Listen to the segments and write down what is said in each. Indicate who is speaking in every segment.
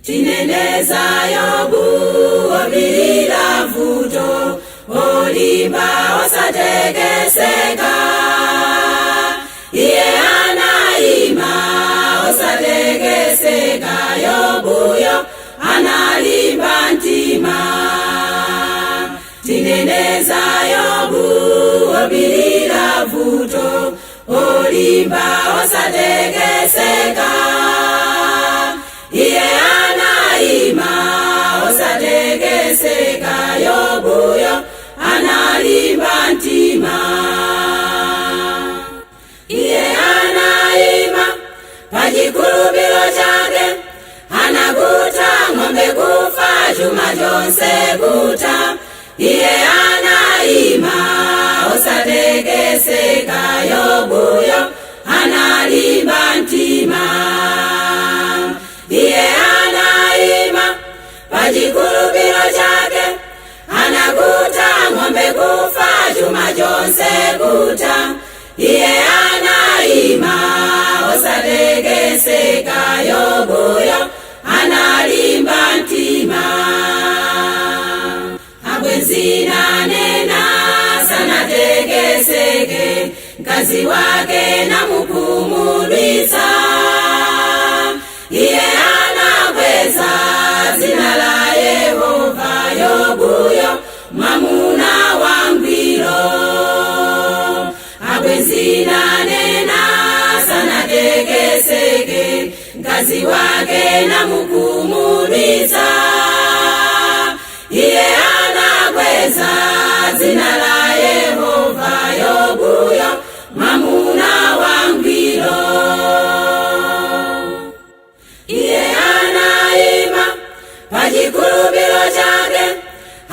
Speaker 1: Tineneza Yobu opirira vuto, olimba osatekeseka. Iye anaima osatekeseka, Yobuyo analimba mtima. Tineneza Yobu opirira vuto, olimba osatekeseka. Iye anaima osatekeseka, Yobuyo analimba mtima. Iye anaima pachikhulupiro chake, anakuta ng'ombe kufa, chuma chonse kuta. Iye anaima osatekeseka, Yobuyo analimba mtima. Iye anaima pachikhulupiro chake, anakuta ng'ombe kufa, chuma chonse kuta. Iye anaima osatekeseka, Yobuyo analimba mtima. Abwenzi nanena sanatekeseke, mkazi wake namukhumudwitsa. Iye anakweza dzina la Yehova, Yobuyo mwamuna wangwiro. Abwenzi nanena sanatekeseke, mkazi wake namukhumudwitsa. Iye anakweza dzina la Yehova, Yobuyo mwamuna wangwiro. Iye anaima pachikhulupiro chake,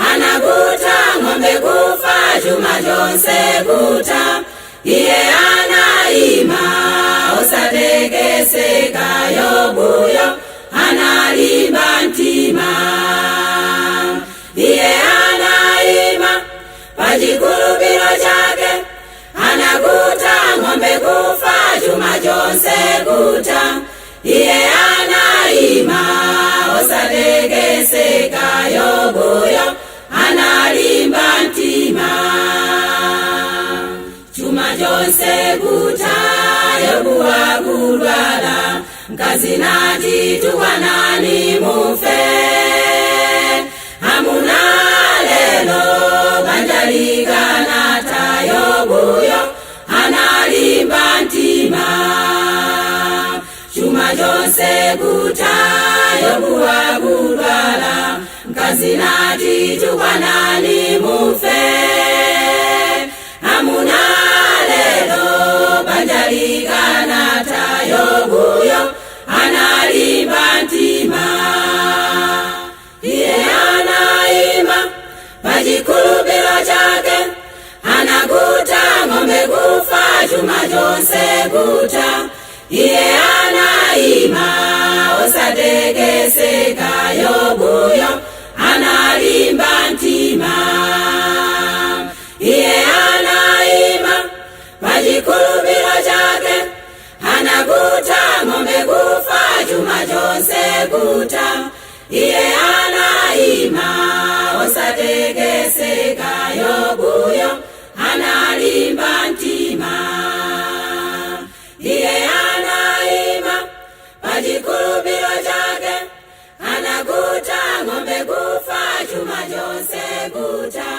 Speaker 1: anakuta ng'ombe kufa, chuma chonse kuta. Iye anaima osatekeseka, Yobuyo analimba mtima. Iye anaima pachikhulupiro chake, anakuta ng'ombe kufa, chuma chonse kuta. Iye anaima osatekeseka, Yobuyo analimba mtima. Chuma chonse kuta, Yobu akudwala, mkazi nati, "Tukwanani mufe. Amuna lelo banja likanatha." Yobuyo analimba mtima. Chuma chonse kuta, Yobu akudwala, mkazi nati, "Tukwanani mufe. Amuna lelo banja likanatha." Yobuyo analimba mtima. Iye anaima pachikhulupiro chake, anakuta ng'ombe kufa, chuma chonse kuta. Iye anaima osatekeseka, Yobuyo analimba mtima. Iye anaima pachikhulupiro chake, anakuta ng'ombe kufa, chuma chonse kuta. Iye anaima osatekeseka, Yobuyo analimba mtima. Iye anaima pachikhulupiro chake, anakuta ng'ombe kufa, chuma chonse kuta.